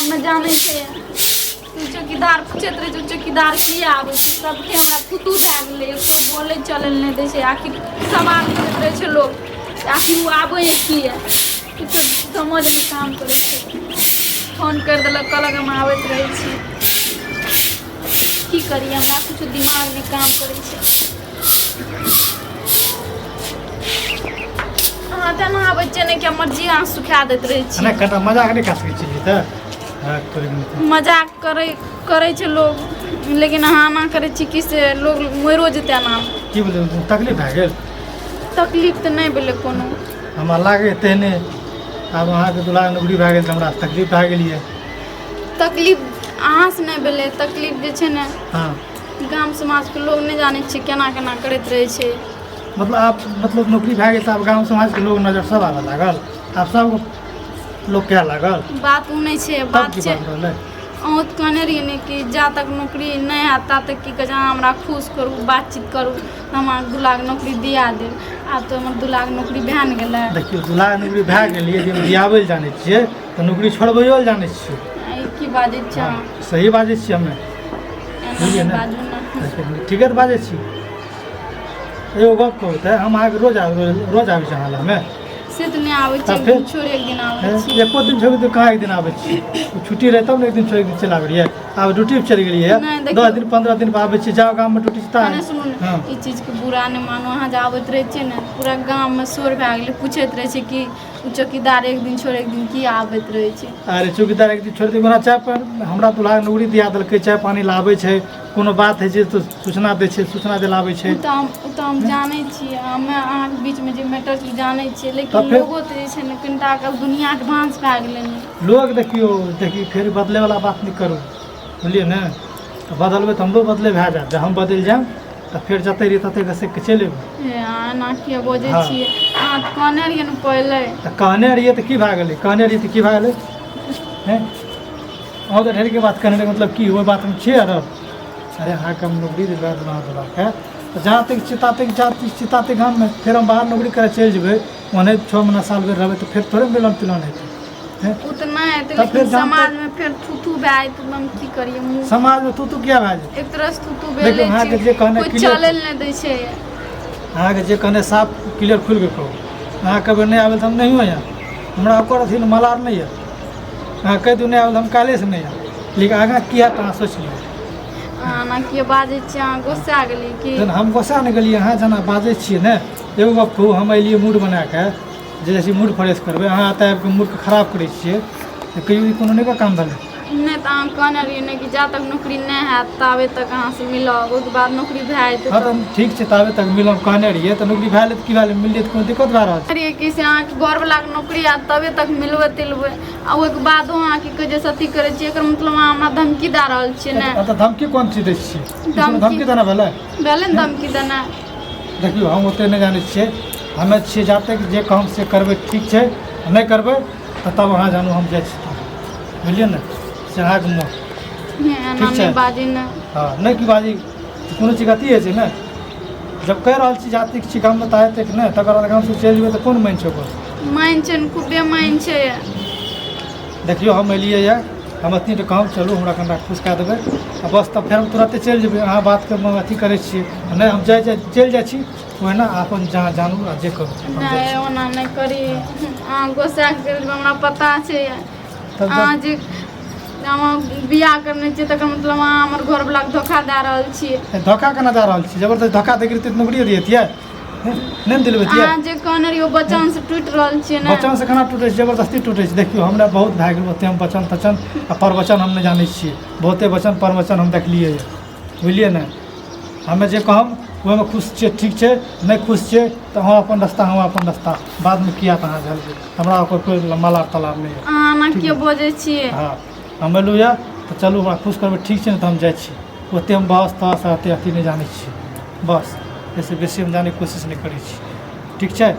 गाममे जानै छै तू चौकीदार पूछैत रहै छै चौकीदार किया आबै छै सबके हमरा फुतू भए गेलै एको बोलै चलै लए नहि दै छै आखिर सवाल करैत रहै छै लोक आखिर ओ आबै किया किछो समझ नहि काम करै छै फोन करि देलक कहलक हम आबैत रहै छी की करियै हमरा किछो दिमाग नहि काम करै छै अहाँ तेना आबै छियै ने कि हमर जी अहाँ सुखा दैत रहै छी नहि कनिटा मजाक नहि कए सकै छियै तऽ हँ, तोरे मिलतै। मजाक करै करै छै लोग लेकिन अहाँ एना करै छी कि से लोग मरियो जेतै एना की भेलै तकलीफ भए गेल तकलीफ तऽ नहि भेलै कोनो हमरा लागै तेहने आब अहाँके दुल्हा नौकरी भए गेल तऽ हमरा तकलीफ भए गेल यऽ तकलीफ अहाँसँ नहि भेलै तकलीफ जे छै ने हँ गाम समाजके लोग नहि जानै छै केना केना करैत रहै छै मतलब आब मतलब नौकरी भए गेल तऽ आब गाँव समाजके लोग नजर सब आबऽ लागल आब सब लोग कए लागल बात ओ नहि छै तब बात की छै बात रहलै अहूँ तऽ कहने रहियै ने कि जा तक नौकरी नहि हैत ता तक की कहै छै अहाँ हमरा खुश करू बातचीत करू हम अहाँके 2 लाख नौकरी दिया देब। आब तऽ हमर 2 लाख नौकरी भए ने गेलै। देखियौ, 2 लाख नौकरी भए गेल यऽ जे दियाबै लए जानै छियै तऽ नौकरी छोड़बैयो लए जानै छियै। ई की बाजै छियै अहाँ? सही बाजै छियै हमे। एना बुझलियै नहि ने? बाजू ने। ठीके तऽ बाजै छी। एगो गप कहू तऽ, हम अहाँके रोज आबै रोज आबै छी अहाँ लगमे? से तऽ नहि आबै छी। तब एक फेर? दिन छोड़ि एक दिन आबै छी। एको दिन छोड़ि कऽ कहाँ एक दिन आबै छी? छुट्टी रहै तब ने एक दिन छोड़ि एक दिन चलि आबै रहियै। आब ड्यूटी पर चलि गेलियै। नहि, देखियौ। 10 दिन 15 दिन पर आबै छी। जाउ, गाममे ड्यूटी छै नहि तऽ सुनू ने। हँ। ई चीजके बुरा नहि मानू। अहाँ जे आबैत रहै छियै ने, पूरा गाममे शोर भए गेलै। पूछैत रहै छै कि ओ चौकीदार एक दिन छोड़ि एक दिन किया आबैत रहै छै। अरे, चौकीदार एक दिन छोड़ि दे ओना चाय पानि हमरा दुल्हा नौकरी दिया देलकै, चाय पानि लाबै छै। कोनो बात होइ छै तऽ सूचना दै छै, सूचना दिलाबै छै। ओ तऽ हम जानै छियै। हमे अहाँके बीचमे जे मैटर छै जानै छियै, लेकिन तब फेर? लोगो तऽ जे छै ने कनिटा के दुनिया एडवांस भए गेलै ने। लोग देखियौ, देखियौ, फेर बदलैवला बात नहि करू, बुझलियै ने? तऽ बदलबै तऽ हमरो बदले भए जायत। जब हम बदलि जायब तऽ फेर जतऽ रहियै ततऽ घसकि कऽ चलि अयबै। हे, अहाँ एना किया बजै छियै? अहाँ तऽ कहने रहियै ने पहिले। तऽ कहने रहियै तऽ की भए गेलै? कहने रहियै तऽ की भए गेलै? हैं, अहूँ तऽ ढेरके बात कहने रहियै। मतलब की ओहि बातमे छियै? अरे अरे, अहाँके हम नौकरी दिलवा देलहुँ दुल्हाके, तऽ जहाँ तक छी ता तक जा छी ता तक गाममे। फेर हम बाहर नौकरी करऽ चलि जेबै, ओहने 6 महीना साल भरि रहबै तऽ फेर थोड़े मिलन तिलन हेतै, हैं? ओ तऽ नहि हेतै। तब लेकिन फेर जहाँ समाजमे फेर थू थू भए जेतै तऽ हम की करियै मुँह? समाजमे तू तू किया भए जेतै? एक तरह से थू थू देखियौ, भेले अहाँके छै। जे कहने कोइ clear- चलै लए नहि दै छै। अहाँके जे कहने साफ क्लियर खुलि कऽ कहू। अहाँ कहबै नहि आबै तऽ हम नहियो आयब। हमरा ओकर अथी मलार नहि यऽ। अहाँ कहि दियौ नहि आबै तऽ हम काल्हिसँ नहि आयब, लेकिन आगाँ की हैत अहाँ सोचि लियौ। अहाँ एना किया बाजै छियै? अहाँ गुस्सा गेलियै की? जहन हम गोस्सा नहि गेलियै। अहाँ जेना बाजै छियै ने, एगो गप कहू, हम एलियै मूड बना कऽ जे जाइ छी मूड फ्रेश करबै, अहाँ एतऽ आबि कऽ मूडके खराब करै छियै तऽ कहियो ई कोनो नहि काम भेलै। नहि तऽ अहाँ कहने रहियै ने कि जा तक नौकरी नहि हैत ताबे तक अहाँसँ मिलब, ओहिके बाद नौकरी भए जेतै। हँ, तऽ ठीक छै, ताबे तक मिलब कहने रहियै तऽ नौकरी भए गेलै तऽ की भए गेलै? मिललियै तऽ कोनो दिक्कत भए रहल छै? रहियै कि से अहाँके घरवलाके नौकरी हैत तबे तक मिलबै तिलबै, आ ओहिके बादो अहाँ की कहै छै से अथी करै छियै। एकर मतलब अहाँ हमरा धमकी दए रहल छियै ने? तऽ धमकी कोन चीज दै छियै? ई कोनो धमकी- धमकी देना भेलै? भेलै ने धमकी देनाइ। देखियौ, हम ओतेक नहि जानै छियै। हमे छियै जाते जे कहम से करबै, ठीक छै? नहि करबै तऽ तब अहाँ जानू। हम जाइ छी तब, बुझलियै ने? से अहाँके मोन हे, एना ठीक छै। नहि बाजी ने। हँ, नहि की बाजी? कोनो चीज अथी होइ छै ने। जब कहि रहल छी जातिक छी गाममे तऽ हेतै कि नहि? तकर बाद गामसँ चलि जेबै तऽ कोन मानि छै ओकर? मान छै ने, खूबे मान छै। देखियौ, हम एलियै यऽ, हम एतनी तऽ कहब, चलू हमरा कनिटा खुश कए देबै आ बस, तब फेर हम तुरन्ते चलि जेबै। अहाँ बातके अथी करै छियै। नहि, हम जाइ जाइ चलि जाइ छी ओहिना। अपन जहाँ जानू आ जे करू, हम जाइ नहि छी। ओना नहि करी। अहाँ गोस्सा के चलि जेबै, हमरा पता छै। तब अहाँ जे अहाँ बियाह करने छियै तकर मतलब अहाँ हमर घरवलाके धोखा दए रहल छियै। धोखा केना दए रहल छी? जबरदस्त धोखा दैके रहितै तऽ नौकरियो दिअतियै? नहि ने दिलबैतियै? अहाँ जे कहने रहियै ओ वचन से टूटि रहल छियै ने। वचन से केना टूटै छै? जबरदस्ती टूटै छै? देखियौ, हमरा बहुत भए गेल। ओते हम वचन तचन आ प्रवचन हम नहि जानै छियै। बहुते वचन प्रवचन हम देखलियै यऽ, बुझलियै ने? हमे जे कहम ओहिमे खुश छियै, ठीक छै? नहि खुश छियै तऽ अहाँ अपन रास्ता, हम अपन रास्ता। बादमे किया तऽ अहाँ झलबै, हमरा ओकर कोई मलार तलार नहि यऽ। अहाँ एना किया बजै छियै? हँ, हम एलहुँ यऽ तऽ चलू हमरा खुश करबै, ठीक छै ने? तऽ हम जाइ छी। ओते हम बहस तहस ओते अथी नहि जानै छियै। बस, एहिसँ बेसी हम जानैके कोशिश नहि करै छी। ठीक छै,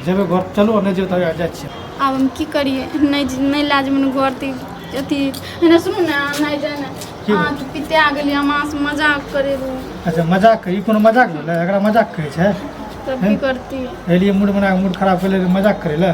जेबै घर चलू आ नहि जेबै तऽ जाइ छियै। आब हम की करियै? नहि नहि लए जेबै ने घर तऽ अथी। नहि, सुनू ने, अहाँ नहि जाय ने। की? अहाँ तऽ पिता गेलियै, हम अहाँसँ मजाक करै रहौं। अच्छा, मजाक? ई कोनो मजाक भेलै? एकरा मजाक कहै छै? तब की करतियै? एलियै मूड बना कऽ, मूड खराब करै लए, मजाक करै लए।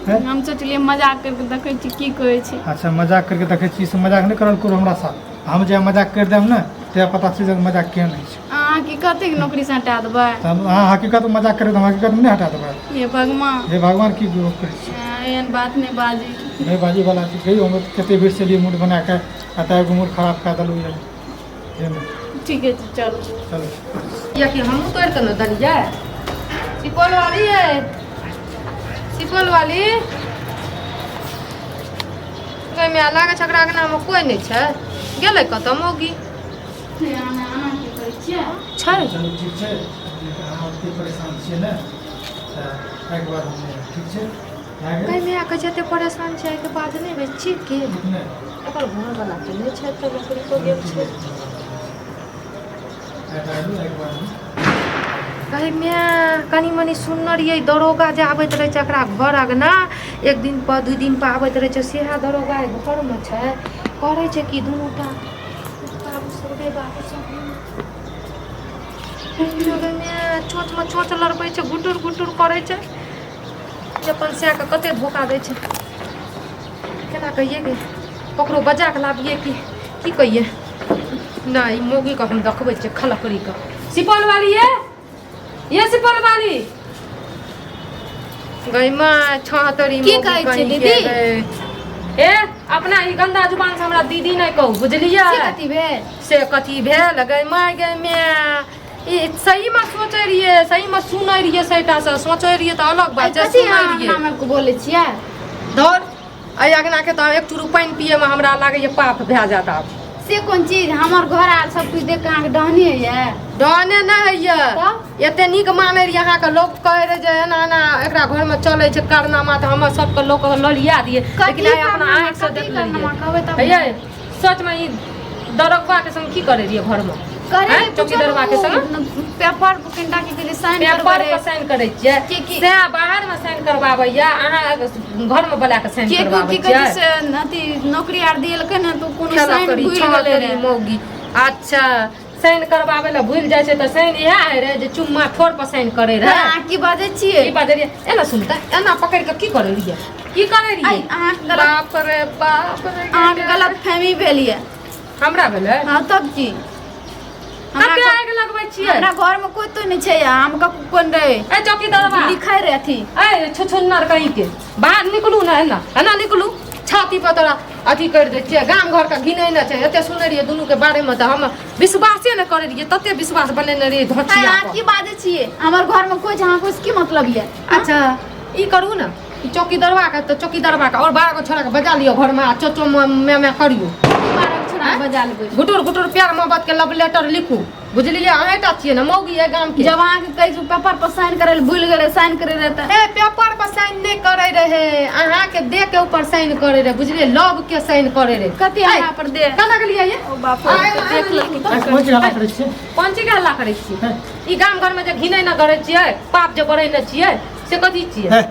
हैं? हम सोचलियै मजाक करके देखै छी की कहै छै। अच्छा, मजाक करके देखै छी से मजाक नहि करल करू हमरा साथ। हम जे मजाक करि देब ने तऽ पता चलि जायत मजाक केहन होइ छै। अहाँ की कतेक नौकरी से हटा देबै? तऽ हम अहाँ हकीकत मजाक करबै तऽ हम हकीकतमे नहि हटा देबै? हे भगवान। हे भगवान, की गप करै छी? एहन बात नहि बाजी। नहि बाजी वाला चीज कहियौ। हम कते भीड़ से लिए मूड बना कऽ आ तऽ एगो मूड खराब कए देलहुँ यऽ। ठीके छै, चलू। चलू। कियाकि हमहूँ तोड़ि कऽ ने देलियै। सुपौल वाली ये, सुपौल वाली, ओहिमे लागै छै ओकरा अङ्गनामे कोइ नहि छै। गेलै कतऽ मौगी? छै। चलू, ठीक छै। अहाँ ओते परेशान छियै ने, तऽ एहिके बाद हम नहि आयब, ठीक छै? भए गेल। कहीं माय कहै छै एते परेशान छै, एहिके बाद नहि भेज छी के? ठीक ने? ओकर घरवला तऽ नहि छै, तऽ नौकरी पर गेल छै। एहिके बाद हम कहे माय, कनि मनि सुनने रहियै, दरोगा जे आबैत रहै छै एकरा घर अङ्गना, एक दिन पर दू दिन पर आबैत रहै छै, सएह दरोगा एहि घरमे छै। करै छै कि दुनू टा? बाबू सब गे, बाबू सब गे, माय, चोंचमे चोंच लड़बै छै, गुटुर गुटुर करै छै जे अपन सएहके कते धोखा दै छै। केना कहियै गे? ककरो बजा कऽ लाबियै कि की कहियै? नहि, ई मौगीके हम देखबै छियै खलकड़ीके। सुपौल वाली ये, ये सुपौल वाली गई माँ, छह तोरी। की कहै छियै दीदी? ए, अपना ई गंदा जुबान से हमरा दीदी नहि कहू, बुझलियै? से कथी भेल? से कथी भेल गई माय, गई माय? ई सहीमे सोचै रहियै, सहीमे सुनै रहियै, सहीटा से सोचै रहियै तऽ अलग बात छै। कथी सुनै अहाँ रहियै। नाम आबि कऽ बोलै छियै? धर, एहि अङ्गनाके तऽ एक चूरू पानि पियैमे हमरा लागैए पाप भए जायत आब। से कोन चीज? हमर घर आर सब कुछ देख कऽ अहाँके डहनी होइए? डहने नहि होइए। तब? एते नीक मानै रहियै अहाँके। लोक कहै रहै जे एना एना एकरा घरमे चलै छै कारनामा, तऽ हमर सबके लोक ललिया दियै, लेकिन आइ अपना आँखिसँ कथी देख कारनामा लेलियै। कहबै तब? हे यै, सचमे ई दरोगाके संग की करै रहियै घरमे? करे आँय, चौकीदरबा के संग? पेपर कनिटा की कहै साइन पेपर करबै पर साइन करै छियै? के- से बाहरमे साइन करबाबैया, अहाँ घरमे बोला कऽ साइन के करबाबै की कहै छै छियै? से अथी नौकरी आर दियलकै ने तऽ कोनो खेला साइन करी भूलि छह गेलै करी रहए। मौगी। अच्छा, साइन करबाबै लए भूलि जाइ छै तऽ साइन इएह होइ रहै जे चुम्मा ठोर पर साइन करै रहै? अहाँ की बाजै छियै? की बाजै रहियै? एना सुनतै, एना पकड़ि कऽ की करै रहियै, की करै आइ रहियै? अहाँके गलत बाप रे बाप रे। अहाँके गलत फहमी भेल यऽ। हमरा भेलै? हँ, तब की? हमरा कते आगि लगबै छियै? हमरा घरमे कोइ तो नहि छै। हम ककरो कोन रहे ए चौकीदारबा, लिखै रहे अथी। ए छुछुन्नर कहीं के, बाहर निकलू ने, एना एना निकलू, छाती पर तोरा अथी करि दै छियै। गाम घरके घिनै ने छै। एते सुनै रहियै दुनूके बारेमे तऽ हम विश्वासे नहि करै रहियै, तते विश्वास बनेने रहियै आइ धोचिया अहाँ पर। की बाजै छियै? हमर घरमे कोइ छै, अहाँके ओहिसँ की मतलब यऽ? अच्छा, ई करू ने, ई चौकीदारबा के तऽ चौकीदारबा के आओर 12 गो छोड़ा के बजा लियौ घरमे आ चोचो मैं मैं करियौ। 12 गो छोड़ा बजा लेबै? गुटुर गुटुर प्यार मोहब्बत के लव लेटर लिखू, बुझलियै? अहेंटा छियै ने मौगी एहि गाम के। जब अहाँके कहै छी पेपर पर साइन करै लए भूलि गेलै, साइन करै रहै तऽ ए, पेपर पर साइन नहि करै रहे, अहाँके दे के ऊपर साइन करै रहे, बुझलियै? लव के साइन करै रहे। कथी हमरा पर दे? कना गेलियै ये? ओ बाप रे, आइ- आइ- देख लेलकै। आइ कोन चीज हल्ला करै छियै? कोन चीज के हल्ला करै छियै? हे, ई गाम घरमे जे घिनै न करै छियै, पाप जे बढ़ै न छियै, से कथी छियै? हे,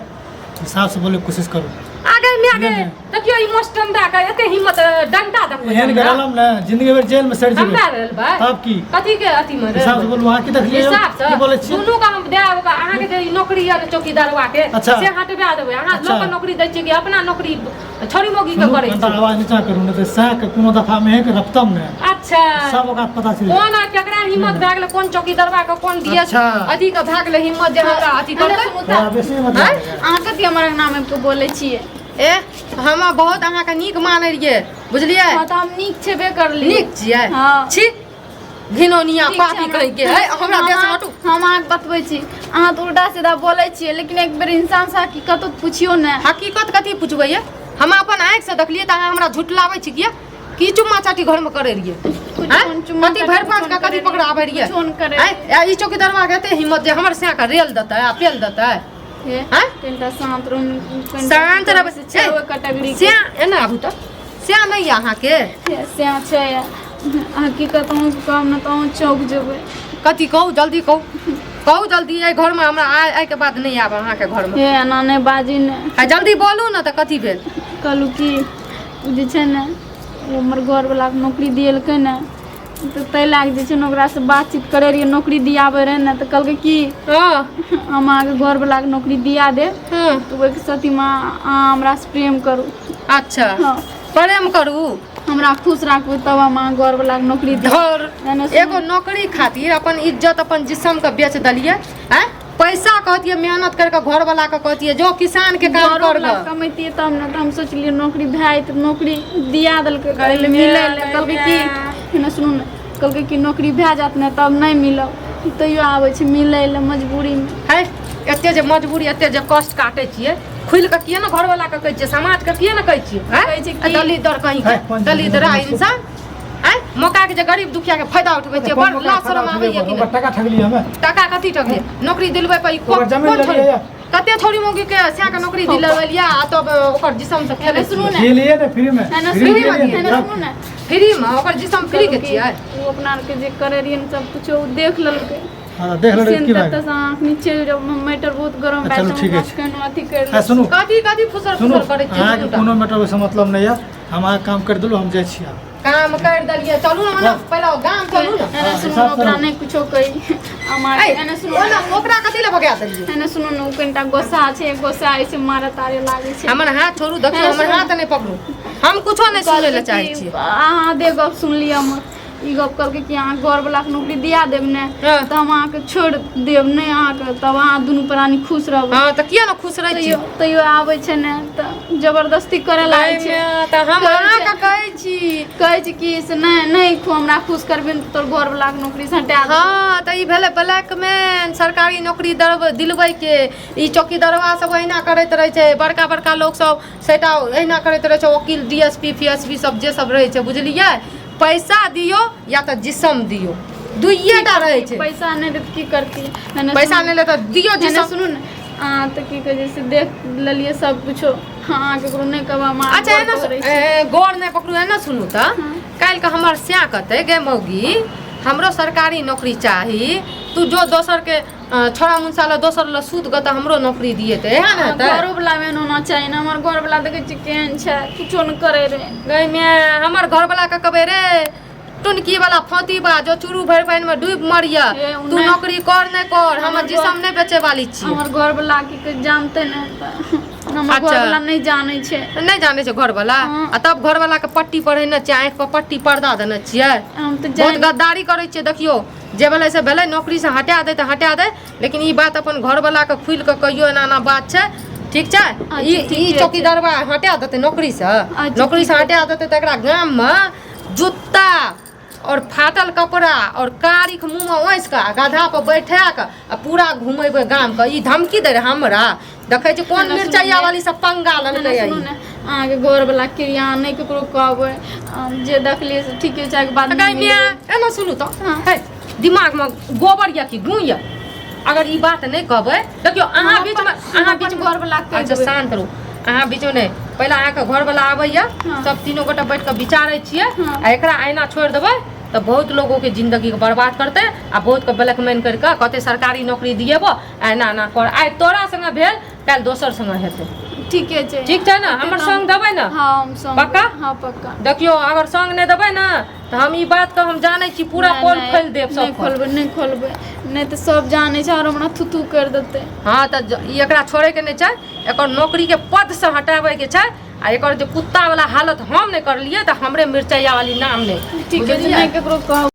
हिसाब से बोले के कोशिश करू। आगे में आगे। नहि, नहि। देखियौ, ई मोस्टंडा के एते हिम्मत, डंडा देखबै एहन हमरा? गरलम ने जिंदगी भर जेल में सड़ जेबै। हमरा रहल भाई। तब की? कथी के अथी में हिसाब से बोलू। अहाँ की देखलियै? हिसाब से की बोलै छियै? दुनू के हम देब। अहाँके जे ई नौकरी यऽ ने चौकीदारवा के, अच्छा। से हटबा देबै। अहाँ अच्छा। लोक के नौकरी दै छियै कि अपना नौकरी छोरी मौगी के सुनू, करै कनिटा छियै? आवाज नीचा करू, नहि तऽ सएह के कोनो दफा में के रपतम ने। अच्छा। सब ओकरा पता चलि कोन आ केकरा हिम्मत भए गेलै? कोन चौकीदारवा के, कोन दिया अच्छा। अथी के भए गेलै हिम्मत जे हमरा अथी करतै? थोड़ा बेसी मत आँय? अहाँ कथी हमर अंगना मे बोलै छियै? ए, हम बहुत अहाँके नीक मानै रहियै, बुझलियै? हँ, तऽ हम नीक छेबे करलियै। नीक छियै? हँ। छी, घिनौनिया ठीक छै, पापी कहीं के है, हमरा देश हटू। हम अहाँके बतबै छी, अहाँ तऽ उल्टा सीधा बोलै छियै, लेकिन एक बेर इंसान से हकीकतो पुछियौ ने। हकीकत कथी पुछबै ये? हम अपन आँखि से देखलियै तऽ अहाँ हमरा झुठलाबै छी किया? की चुम्मा चाटी घरमे करै रहियै? कुछो आँय? न चुम्मा कथी चाटी भरि पाँच कुछो के न कथी करै पकड़ाबै रहियै? कुछो न करै। आँय? आ ई चौकीदारवा के एते हिम्मत जे हमर सैया के रेल देतै आ पेल देतै? हे, आँय? कनिटा शांत रहू, कनिटा शांत रहबै। से छै ओहि कैटेगरी के। स्या एना आबू तऽ स्या नहि यऽ अहाँके? हे, स्या छै। हकीकत अहूँके कहब ने तऽ अहूँ चौंक जेबै। कथी कहू? जल्दी कहू, कहू जल्दी। एहि घरमे हमरा आइ आइके बाद नहि आयब अहाँके घरमे। हे, एना नहि बाजी ने। आ जल्दी बोलू ने तऽ कथी भेल? कहलहुँ कि ओ जे छै ने, ओ हमर घरवलाके नौकरी दिएलकै ने, तऽ ताहि लए कऽ जे छै ने ओकरासँ बातचीत करै रहियै नौकरी दियाबै रहै ने तऽ कहलकै कि हँ हम अहाँके घरवलाके नौकरी दिया देब हँ तऽ ओहिके सतीमे अहाँ हमरासँ प्रेम करू अच्छा हँ प्रेम करू हमरा खुश राखबै तब हम अहाँ घरवलाके नौकरी देब धर नहि, नहि, एगो नौकरी खातिर अपन इज्जत अपन जिसम के बेच देलियै आँय पैसा कहतियै मेहनत करके घर वाला के कहतियै जो किसान के काम कर घरोवला कमैतियै तब ने तऽ हम सोचलियै नौकरी भए जेतै नौकरी दिया देलकै कहलै मिलै लए कहलकै कि ने सुनू ने कहलकै कि नौकरी भए जायत ने तब नहि मिलब तैयो आबै छै मिलै लए मजबूरीमे है एते जे मजबूरी एते जे कष्ट काटै छियै खुलि कऽ किए ने घरवाला के कहै छियै समाज के किए ने कहै छियै आँय? कहै छै कि- दलित दर कहीं है, कोन दलित चीज? रहा इंसान आँय मौका के जे गरीब दुखिया के फायदा उठबै छियै कोन बड़ मौका लाज फायदा शरम उठेबै? आबैया कि ओकर नहि टका ठगलियै हमे टका कथी ठगलियै नौकरी दिलबै पर ई ओकर जमीन कोन छोरी लेलियै। कते छोरी मौगी के सएह के नौकरी दिलबेलियै आ तब ओकर जिसम से खेलै सुनू ने खेलियै ने फ्री में एना फ्री सुनू में ने खेलियै एना तब सुनू ने फ्री में ओकर जिसम फ्री के छियै ओ अपना आरके जे करै रहियै ने सब कुछो ओ देख लेलकै हाँ देख लेबै की भए गेल से आँख नीचे मैटर बहुत गरम भए चलू, छै ठीके हमरा छै। केहनो अथी करि आ सुनू कथी कथी फुसर सुनू फुसर करै छियै अहाँके दुनू टा? कोनो मैटर ओहिसँ मतलब नहि यऽ हम अहाँके काम करि देलहुँ हम जाइ छी आब काम कर देलियै चलू ने मने पहिले गाम चलू ने एना सुनू हिसाब ने ओकरा से नहि कुछो कही हम ऐ, एना सुनू ओना ओकरा कथी लए भगा देलियै एना सुनू ने ओ कनिटा गोस्सा छै गोस्सा ऐसे मारे तारे लागै छै हमर हाथ छोड़ू देखियौ हमर हाथ नहि पकड़ू हम कुछो नहि सुनै लए चाहै छियै अहाँ दे गप सुनलियै हमर ई गप कहलकै कि अहाँ घरवलाके नौकरी दिया देब ने हँ। तऽ हम अहाँके छोड़ि देब नहि अहाँके तब अहाँ दुनू प्राणी खुश रहबै हँ तऽ किया ने खुश रहै तैयो छियै तैयो आबै छै ने तऽ जबरदस्ती करऽ लागै छै तऽ हम कहै छै- अहाँके कहै छी कहै छै कि से नहि नहि खो हमरा खुश करबी ने तऽ तोर घरवलाके नौकरी से हटा देब हँ तऽ ई भेलै ब्लैकमैन सरकारी नौकरी दिलबैके ई चौकीदारवा सब अहिना करैत रहै छै बड़का बड़का लोक सब सेटा अहिना करैत रहै छै वकील डी एस पी फी एस पी सब जे सब रहै छै बुझलियै पैसा दियौ या तऽ जिसम दियौ दुइये टा रहै छै पैसा नहि देत की करती नहि पैसा नहि लेत तऽ दियौ नहि जिसम सुनू ने अहाँ तऽ की कहै छै से देख लेलियै सब कुछो हँ केकरो नहि कहब हम अहाँ अच्छा गौर एना पकड़ै छी। ए, गौर नहि पकड़ू एना सुनू तऽ काल्हिके हमर स्या कहतै गे मौगी हमरो सरकारी नौकरी चाही तू जो दोसरके छोड़ा मुनसा लए दोसर लए सूत गऽ तऽ हमरो नौकरी दिए तऽ एहन हेतै घरो वाला मे होना चाही ने हमर घर वाला देखै छी केहन छै कुछो नहि करै रहे गै माय हमर घरवला के कहबै रे टुनकी वाला फांती बा जो चूरू भरि पानि में डूबि मरिया ए, उ तू नहि। नौकरी कर नहि कर हमर हमर जिसम नहि बेचे वाली छी हमर घर वाला की कहै जानते नहि तऽ हमर अच्छा। घर वाला नहि जानै छै नहि जानै छै घरवला हँ। आ तब घरवला के पट्टी पढ़ेने छियै आँखि पर पट्टी पर्दा देने छियै हम तऽ बहुत जान गद्दारी करै छियै देखियौ जे भेलै से भेलै नौकरीसँ हटा दै तऽ हटा दै लेकिन ई बात अपन घरवलाके खुलि कऽ कहियौ एना एना बात छै ठीक छै ई ठीके ई छै। चौकीदारवा हटा देतै नौकरीसँ अच्छा, नौकरीसँ ठीके हटा देतै तऽ एकरा गाममे जुत्ता और फाटल कपड़ा और कारिख मुँहमे ओसि कऽ आ गधा पर बैठा कऽ आ पूरा घुमेबै गामके ई धमकी दै रहै हमरा देखै छी कोन एना सुनू मिरचाइया ने। वाली सब पंगा लेलकै सुनू ई ने अहाँके घरवला क्रिया नहि ककरो कहबै जे देखलियै से ठीके छै के बाद गै माय एना सुनू तऽ हाँ। हे दिमागमे गोबर यऽ कि गु यऽ अगर ई बात नहि कहबै देखियौ अहाँ हम बीचमे अपन- अहाँ हम बीचमे अपन घरवला के कहि अच्छा देबै। शान्त रहू अहाँ बीचमे नहि पहिले अहाँके घरवला आबैया हाँ। सब तीनो गोटा बैठ कऽ विचारै छियै हाँ। आ एकरा एना छोड़ि देबै तऽ बहुत लोगोके जिंदगीके बर्बाद करतै आ बहुतके ब्लैकमेल करि कऽ कहतै सरकारी नौकरी दिएबो आ एना एना कर आइ तोरा संगे भेल काल्हि दोसर संगे हेतै ठीके छै ठीक छै ने हमर संग देबै ने हाँ हम संग पक्का? हाँ पक्का देखियौ अगर संग नहि देबै ने तऽ हम ई बात के हम जानै छी पूरा नहि, पोल नहि, खोलि देब नहि सब खोलबै नहि खोलबै नहि तऽ सब जानै छै आओर हमरा थू थू करि देतै हँ तऽ ई एकरा छोड़ैके नहि छै एकर नौकरीके पदसँ हटाबैके छै आ एकर जे कुत्ता वाला हालत हम नहि करलियै तऽ हमरे मिरचैया वाली नाम नहि ठीक छै बुझलियै? नहि ककरो कहब।